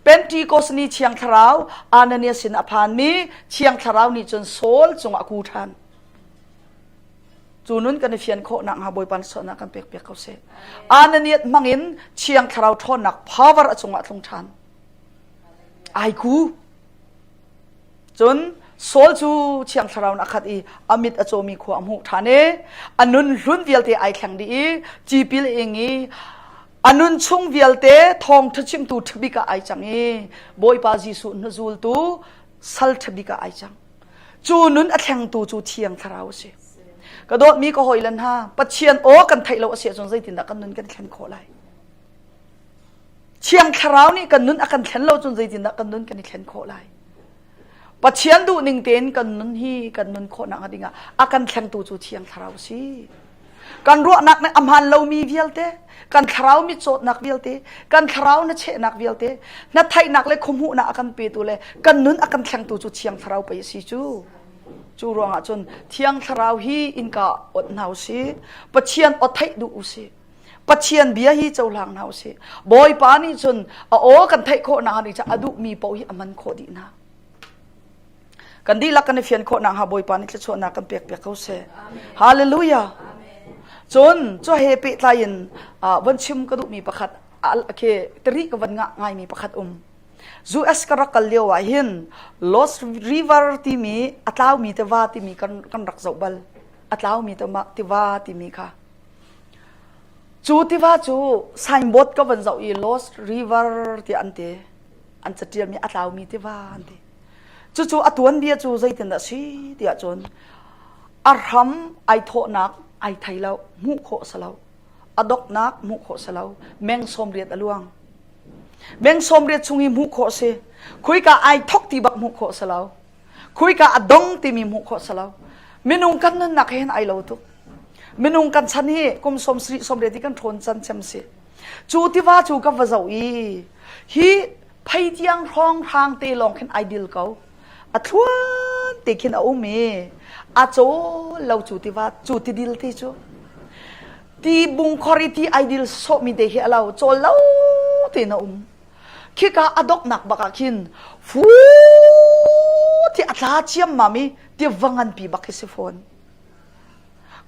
Pentecost ni Thiang Thlarau Ananias sin a phanmi Thiang Thlarau nih cun Saul cungah a ku ṭhan. Cu nun kan i fian khawh nakhnga Bawipa nih sualnak kan pek piak ko seh. Ananias hmangin Thiang Thlarau ṭhawnnak power a cungah a tlung ṭhan. Ai ku. Cun Saul cu Thiang Thlarau in a khat i a mit a cawmi khua a hmuh ṭhan i a nun hlun vialte ai thleng dih i tipil a ing i a nun chung vialte thawngṭha chimtu ṭhabik ah ai cang i Bawipa Jesuh hnuzultu sal ṭhabik ah ai cang. Cu nun a thlengtu cu Thiang Thlarau a si. Ka dawtmi ka hawile hna, Pathian aw kan theih lo a si ahcun zeitindah kan nun kan thlen khawh lai? Thiang Thlarau nih kan nun a kan thlen lo cun zeitindah kan nun kan i thlen khawh lai? Pathian duhning tein kan nun hi kan nun khawh nakhnga dingah a kan thlengtu cu Thiang Thlarau a si. Kan ruahnak nih a hmaan lomi vialte, kan thlarau mitcawtnak vialte, kan thlarau na chehnak vialte, na theihnak le khuahmuhnak a kan petu le kan nun a kan thlengtu cu Thiang Thlarau pei a si cu. Cu ruangah cun Thiang Thlarau hi innka ot hna u sih, Pathian aw theih duh u sih. Pathian bia hi cohlang hna usih. Bawipa nih cun a aw kan theih khawh nakhnga ding caah a duhmi paoh hi a man khawh dih hna. Kan dihlak kan i fian khawh nakhnga Bawipa nih thluachuahnak kan pek piak ko seh. Hallelujah. Cun cu he pehtlai in von chim ka duhmi pakhat khi tari ka van ngah ngaimi pakhat um. US ka rak kal lio ah hin Lost River timi a tlaumi tiva timi kan kan rak zoh bal. A tlaumi tiva timi kha. Cu tiva cu signboard ka van zoh i Lost River tiah an ti. An catialmi a tlaumi tiva an ti. Cucu a tuanbia cu zeitindah si tiah cun a hram ai thawhnak ai thei lo, hmuh khawh si lo. A doknak hmuh khawh si lo. Meng 80 a luang. Meng 80 chung i hmuh khawh si. Khuika ai thok ti bak hmuh khawh si lo. Khuika a dong timi hmuh khawh si lo. Minung kan nunnak he hin ai lo tuk. Minung kan chan hi kum 70 80 ti kan ṭhawn can cem si. Cu tiva cu ka va zoh i hi pheitiang hrawng hrang te lawng khin ai dil ko. A thluan te khin a um i a cawl lo cu tiva cu tidil te cu. Ti bungkhor i ti ai dil sawhmi te hi a lo cawl lo tein a um. Khika a doknak bak ah khin fu ti a tla ciammam i tiva nganpi bak khi si fawn.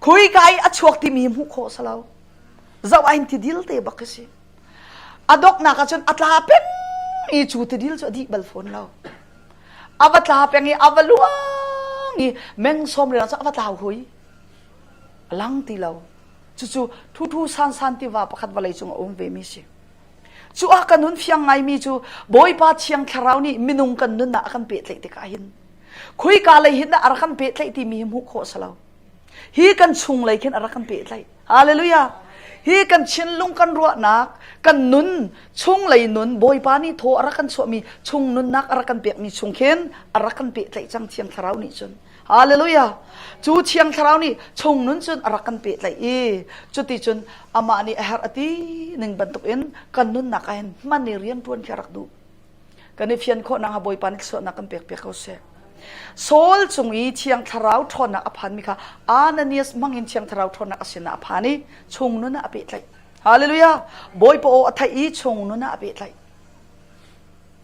Khuika i a chuak timi hmuh khawh si lo. Zoh ain tidil te bak khi si. A doknak ah cun a tla peng i cu tidil cu a dih bal fawn lo. A va tla peng i a va luang i meng sawm riang cu a va tlau hui. A lang ti lo. Cucu thu-thu san-san tiva pakhat vawlei cung a um ve mi si. Cu ah kan hun fiang ngaimi cu Bawipa Thiang Thlarau nih minung kan nunnak a kan pehtlaih tikah hin khuika lei hin dah a rak kan pehtlaih timi hi hmuh khawh si lo. Hi kan chung lei khin a rak kan pehtlaih. Hallelujah. Hi kan thinlung kan ruahnak, kan nun, chunglei nun, Bawipa nih thaw a rak kan chuahmi chung nunnak a rak kan pekmi chung khin a rak kan pehtlaih cang Thiang Thlarau nih cun. Hallelujah. Cu Thiang Thlarau nih chung nun cun a rak kan pehtlaih i cuti cun amah nih a herh a ti ning bantukin kan nunnak ah hin hman i rianṭuan khi a rak duh. Kan i fian khawh nakhnga Bawipa nih thluachuahnak kan pek piak ko seh. Saul cung i Thiang Thlarau ṭhawnnak a phanmi kha Ananias hmangin Thiang Thlarau ṭhawnnak a sinah a phan i chung nun ah a pehtlaih. Hallelujah! Bawipa aw a theih i chung nun ah a pehtlaih.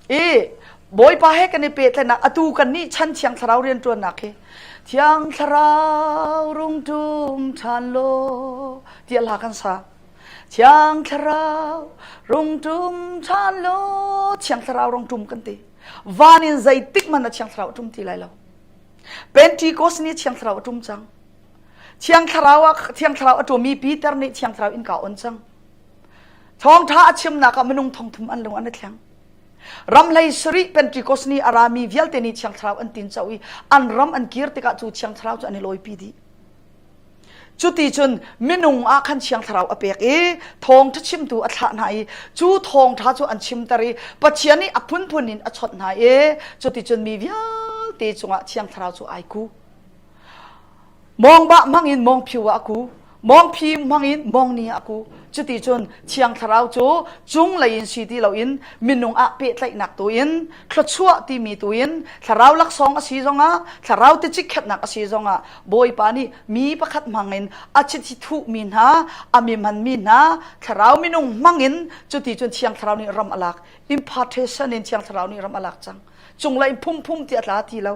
I Bawipa he kan i pehtlaihnak atu kan nih chan Thiang Thlarau rianṭuannak hi Thiang Thlarau rung ṭum ṭhan law tiah hla kan sa. Thiang Thlarau rung ṭum ṭhan law Thiang Thlarau rung ṭum kan ti. Van in zeitik hmanh ah Thiang Thlarau a ṭum ti lai lo. Pentecost ni Thiang Thlarau a ṭum cang. Thiang Thlarau ah Thiang Thlarau a ṭumi Peter nih Thiang Thlarau innka on cang. Thawngṭha a chimnak ah minung thongthum an lung an i thleng. Ramhlei sarih Pentecost ni a rami vialte nih Thiang Thlarau an tin co i an ram an kir tikah cu Thiang Thlarau cu an i lawipi dih. Cuti cun minung ah khan Thiang Thlarau a pek i thawngṭha chimtu a thlah hna i cu thawngṭha cu an chimter i Pathian nih a phunphun in a chawnh hna i cuticun mi vialte cungah Thiang Thlarau cu ai ku. Mawngba hmangin mawngphiu ah a ku. Mawngphi hmangin mawngni ah a ku. Cuti cun Thiang Thlarau cu cunglei in si ti loin minung ah pehtlaihnak tu in thluachuah timi tu in thlarau laksawng a si zongah thlarau ticikkhetnak a si zongah Bawipa nih mi pakhat hmangin a chiti thuhmi hna a mi hmanmi hna thlarau minung hmangin cuti cun Thiang Thlarau nih ram a lak impartation in Thiang Thlarau nih ram a lak cang cunglei in phumphum ti a tla ti lo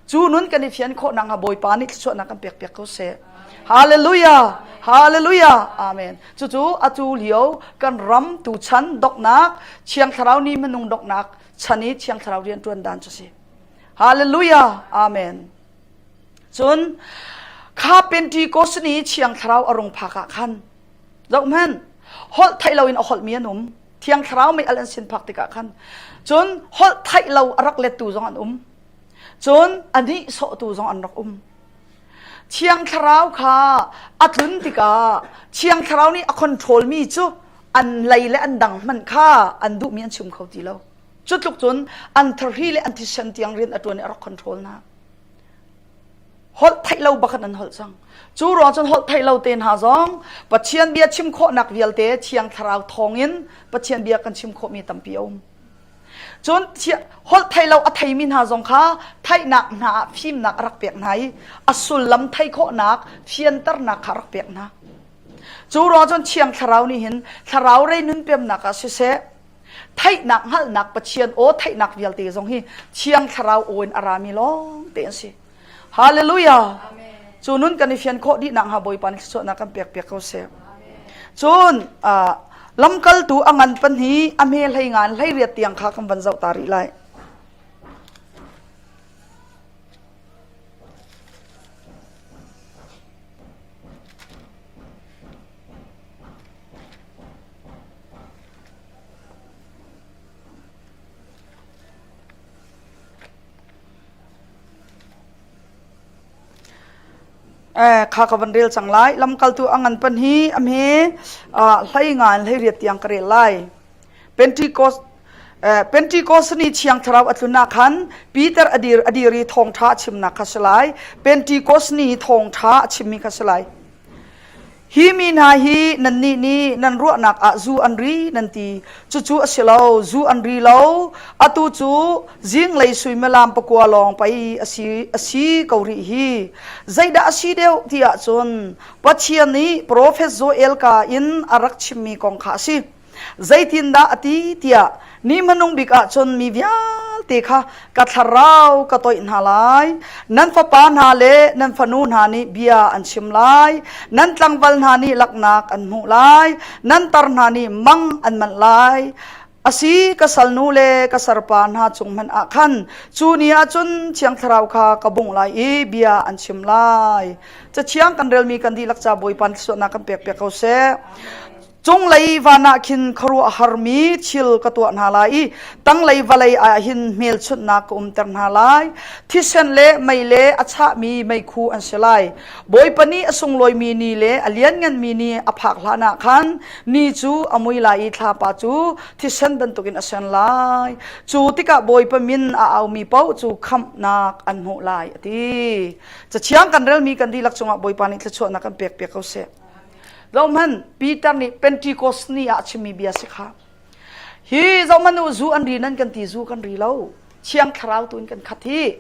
Cu nun kan i fian khawh nakhnga Bawipa nih thluachuahnak kan pek piak ko seh. Hallelujah! Hallelujah! Amen. Cucu atu lio kan ram tuchan doknak, Thiang Thlarau ni minung doknak chan i Thiang Thlarau rian ṭuan dan cu si. Hallelujah! Amen. Cun kha Pentecost ni Thiang Thlarau a rung phak ah khan zohhmanh holh theih loin a holhmi an um. Thiang Thlarau mei al an sin phak tikah khan cun holh theih lo a rak lettu zong an um. Cun a nihsawhtu zong an rak um. Thiang Thlarau kha a tlun tikah Thiang Thlarau nih a control mi cu an lei le an dang hmanh kha an duhmi an chim kho ti lo. Cu tluk cun an thahri le an thisen tiang rian a ṭuan i a rak control hna. Holh theih lo bakhan an holh cang. Cu ruang cun holh theih lo te hna zong Pathian bia chim khawhnak vialte Thiang Thlarau thawngin Pathian bia kan chim khawhmi tampi a um. Cun holh thei lo a theimi hna zong kha theihnak hna ah fimnak a rak pek hna i a sullam theih khawhnak fianternak kha a rak pek hna. Cu ruang cun Thiang Thlarau nih hin thlarau rei nun pemnak ah siseh theihnak hngalhnak Pathian aw theihnak vialte zong hi Thiang Thlarau aw in a rami lawng te an si. Hallelujah. Cu nun kan i fian khawh dih nak hnga Bawipa nih thluachuahnak kan pek piak ko seh. Cun lamkaltu a ngan pahnih a hme hlei ngan hlei riat tiang kha kan van zoh ta rih lai. Eh, kha ka van rel cang lai. Lamkaltu a ngan pan hi a hme hlei nga in hlei riat tiang ka rel lai. Pentecost eh, Pentecost ni Thiang Thlarau a tlun ah khan Peter a dir a dir i thawngṭha a chimnak kha si lai. Pentecost ni thawngṭha a chimmi kha si lai. Hi mi hna hi nannih nih nan ruahnak ah zu an ri nan ti. Cucu a si lo, zu an ri lo. Atu cu zinglei suimilam pakua lawng pei a si, a si ko rih hi. Zeidah a si deuh ti ahcun Pathian nih profet Joel ka in a rak chimmi kong kha a si. Zeitindah a ti tiah ni hmanung bik ah cun mi vialte kha ka thlarau ka toih hna lai. Nan fapa hna le nan fanu hna nih bia an chim lai. Nan tlangval hna nih laknak an hmuh lai. Nan tar hna nih mang an manh lai. Asi ka salnu le ka sarpa hna cung hmanh ah khan cu ni ah cun Thiang Thlarau kha ka bungh lai i bia an chim lai. Cathiang kan relmi kan dihlak ca Bawipa thluachuahnak kan pek piak ko seh. Cunglei van ah khin khuaruahharmi thil ka tuah hna lai i tanglei vawlei ah hin hmelchunhnak ka umter hna lai. Thisen le mei le a chahmi meikhu an si lai. Bawipa nih a sunglawimi ni le a liannganmi ni a phak hlanah khan ni cu a mui lai i thlapa cu thisen bantukin a sen lai. Cu tikah Bawipa min a aumi paoh cu khamhnak an hmuh lai, a ti. Cathiang kan relmi kan dihlak cungah Bawipa nih thluachuahnak kan pek piak ko seh. Zohhmanh, Peter nih Pentecost ni ah a chimmi bia si kha. Hi zohhmanh u, zu an ri nan kan ti, zu kan ri lo. Thiang Thlarau tu in kan khat hi.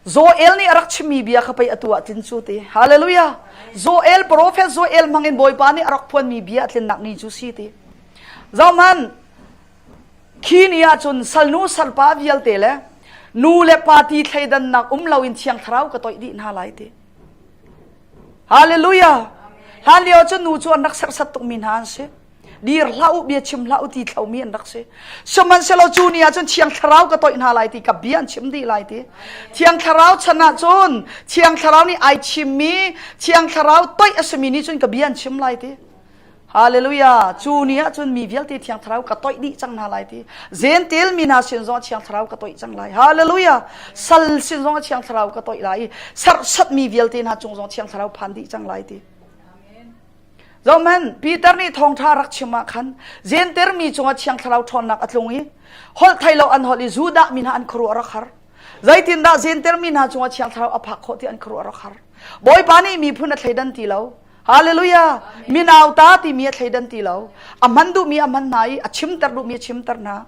Joel nih a rak chimmi bia kha pei atu ah tlin cu ti. Hallelujah. Joel prophet Joel hmangin Bawipa nih a rak phuanmi bia a tlinnak ni cu si ti. Zohman khi ni ahcun salnu salpa vialte le nu le pa ti thleidannak um loin thiang thlarau ka toih dih hna lai ti. Hallelujah. Hlan lio cun nu cu an rak serhsat tukmi hna an si. Dir hlah u bia chim hlah u ti thlomi an rak si. Sihmanhsehlaw cu ni ah cun Thiang Thlarau ka toih hna lai ti ka bia an chim dih lai ti. Thiang Thlarau chan ah cun Thiang Thlarau nih ai chimmi Thiang Thlarau toih a simi nih cun ka bia an chim lai ti. Hallelujah. Cu ni ah cun mi vialte Thiang Thlarau ka toih dih cang hna lai ti. Gentil mi hna sin zong Thiang Thlarau ka toih cang lai. Hallelujah. Sal sin zong Thiang Thlarau ka toih lai i serhsatmi vialte hna cung zong Thiang Thlarau phan dih cang lai ti. Zohhmanh, Peter nih thawngṭha rak chim ah khan Gentil mi cungah Thiang Thlarau ṭhawnnak a tlung i holh thei lo an holh i Judah mi hna an khuaruah a rak har. Zeitindah Gentil mi hna cungah Thiang Thlarau a phak khawh ti an khuaruah a rak har. Bawipa nih miphun a thleidan ti lo. Hallelujah! Minauta timi a thleidan ti lo. A hman duhmi a hman hna i a chimter duhmi a chimter hna.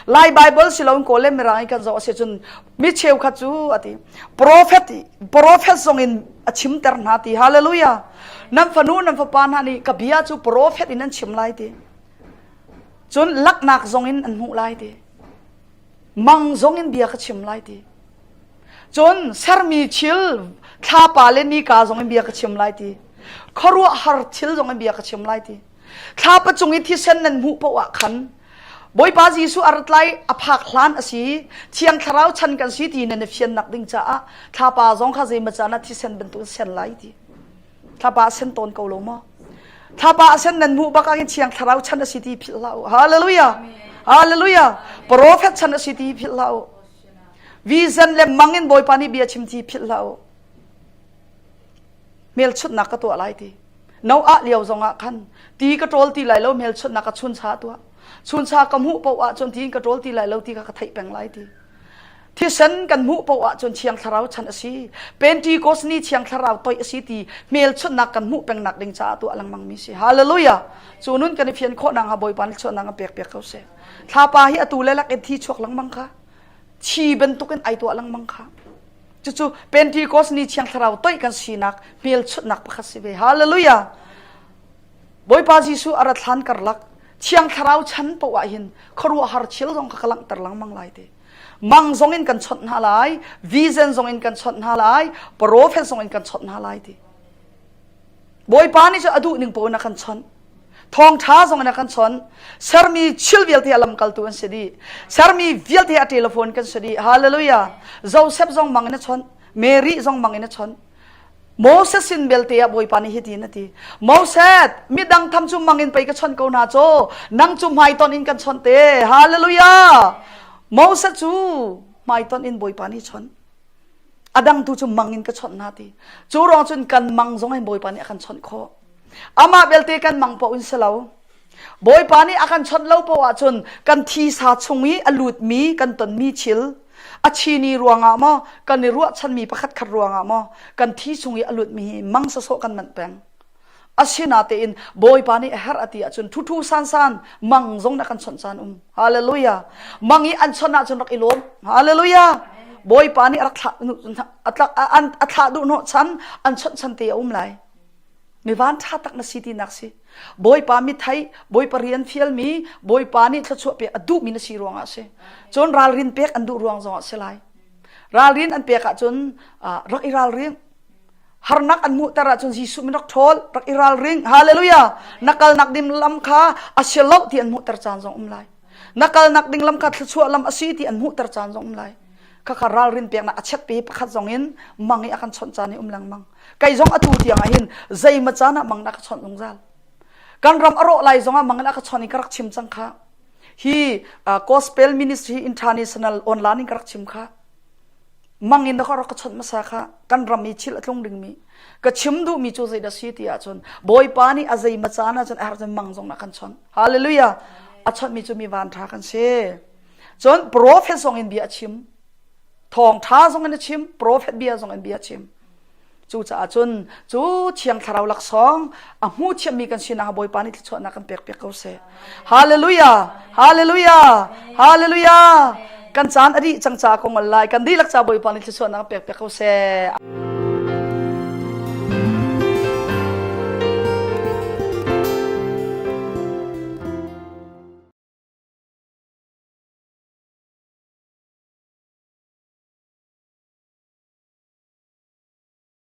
Lai Bible si loin Kawl le Mirang i kan zoh a si cun mi cheukhat cu a ti. Prophet prophet zong in a chimter hna ti. Hallelujah! Nan fanu nan fapa hna nih ka bia cu prophet in an chim lai ti. Cun laknak zong in an hmuh lai ti. Mang zong in bia ka chim lai ti. Cun sermi thil thlapa le nika zong in bia ka chim lai ti. Khuaruahhar thil zong in bia ka chim lai ti. Thlapa cung i thisen nan hmuh paoh ah khan Bawipa Jesuh a rat lai a phak hlan a si Thiang Thlarau chan kan si ti nan i fiannak ding caah thlapa zong kha zeimaw caan ah thisen bantuk in sen lai ti. Thlapa a sen tawn ko lo maw? Thlapa a sen nan hmuh bak ah hin Thiang Thlarau chan a si ti philh hlah u. Hallelujah! Hallelujah! Prophet chan a si ti philh hlah u. Vision le mang in Bawipa nih bia chim ti philh hlah u. Hmelchunhnak ka tuah lai ti. Noah lio zongah khan ti ka ṭawl ti lai lo hmelchunhnak ka chuncha tuah. Chuncha ka hmuh paoh ahcun ti in ka ṭawl ti lai lo ti kha ka theih peng lai ti. Thisen kan hmuh paoh ahcun Thiang Thlarau chan a si. Pentecost ni Thiang Thlarau toih a si ti hmelchunhnak kan hmuh pengnak ding caah tuah lengmangmi si. Hallelujah! Cu nun kan i fian khawh nakhnga Bawipa nih chuahnak an pek piak ko seh. Thlapa hi atu le lak in thi chuak lengmang kha thi bantukin ai tuah lengmang kha. Cucu Pentecost ni Thiang Thlarau toih kan sinak hmelchunhnak pakhat si ve. Hallelujah! Bawipa Jesuh a rat hlan karlak Thiang Thlarau chan paoh ah hin khuaruahhar thil zong kha ka langhter lengmang lai ti. Mang zong in kan chawnh hna lai, vision zong in kan chawnh hna lai, prophet zong in kan chawnh hna lai ti. Bawipa nih cu a duh ning paoh in a kan chawnh. Thawngṭha zong in a kan chawnh. Sermi thil vialte a lamkaltu an si dih. Sermi vialte a telephone kan si dih. Hallelujah. Joseph zong mang in a chawnh. Mary zong mang in a chawnh. Moses sin belte ah Bawipa nih hitin a ti. Moses, midang tham cu mang in pei ka chawnh ko hna caw, nang cu hmaitonh in kan chawnh te. Hallelujah! Moses cu hmaitonh in Bawipa nih chawnh. A dang tu cu mang in ka chawnh hna ti. Cu ruang cun kan mang zong hin Bawipa nih a kan chawnh khawh. Amah belte kan mang paoh in si lo. Bawipa nih a kan chawnh lo paoh ahcun kan thisa chung i a lutmi kan tonmi thil a chini ruangah maw kan i ruahchanmi pakhat khat ruangah maw kan thi chung i a lutmi hi mang sawsawh kan manh peng. Asinatein Bawipa nih a herh a ti ahcun ṭhuṭhu sansan mang zong na kan chawnh caan um. Hallelujah. Mang i an chawnh ahcun rak i lawm. Hallelujah. Bawipa nih a rak thlah a thlah duh hnawh chan an chawnh chan te a um lai. Mi van ṭha tak na si tinak si. Bawipa mi theih, Bawipa rian fialmi, Bawipa nih thluachuah pek a duhmi na si ruangah a si. Cun ralrin pek an duh ruang zongah a si lai. Ralrin an pek ahcun rak i ralring. Harnak an hmuhter ahcun Jesuh min rak ṭhawl, rak i ralring. Hallelujah! Na kalnak ding lam kha a si lo ti an hmuhter caan zong um lai. Na kalnak ding lam kha thluachuah lam a si ti an hmuhter caan zong um lai. Khakha ralrin peknak a chet pe pakhat zong in mang i a kan chawnh caan hi um lengmang. Kei zong atu tiang ah hin zeimaw caan ah mang na ka chawnh zungzal. Kan ram a rawh lai zong ah mang in a ka chawnh i ka rak chim cang kha. Hi Gospel Ministry International online in ka rak chim kha. Mang in ka rak ka chawnh hmasa kha kan ram i thil a tlung dingmi. Ka chim duhmi cu zeidah si ti ahcun Bawipa nih a zeimaw caan ahcun a herh cun mang zong na kan chawnh. Hallelujah! A chawnhmi cu mi van ṭha kan si. Cun prophet zong in bia a chim. Thawngṭha zong in a chim, prophet bia zong in bia a chim. Cucaah cun cu Thiang Thlarau laksawng a hmu thiammi kan sinak Bawipa nih thluachuahnak kan pek piak ko seh. Hallelujah! Hallelujah! Hallelujah! Kan caan a dih cang ca ko ngal lai. Kan dihlak ca Bawipa nih thluachuahnak pek piak ko seh.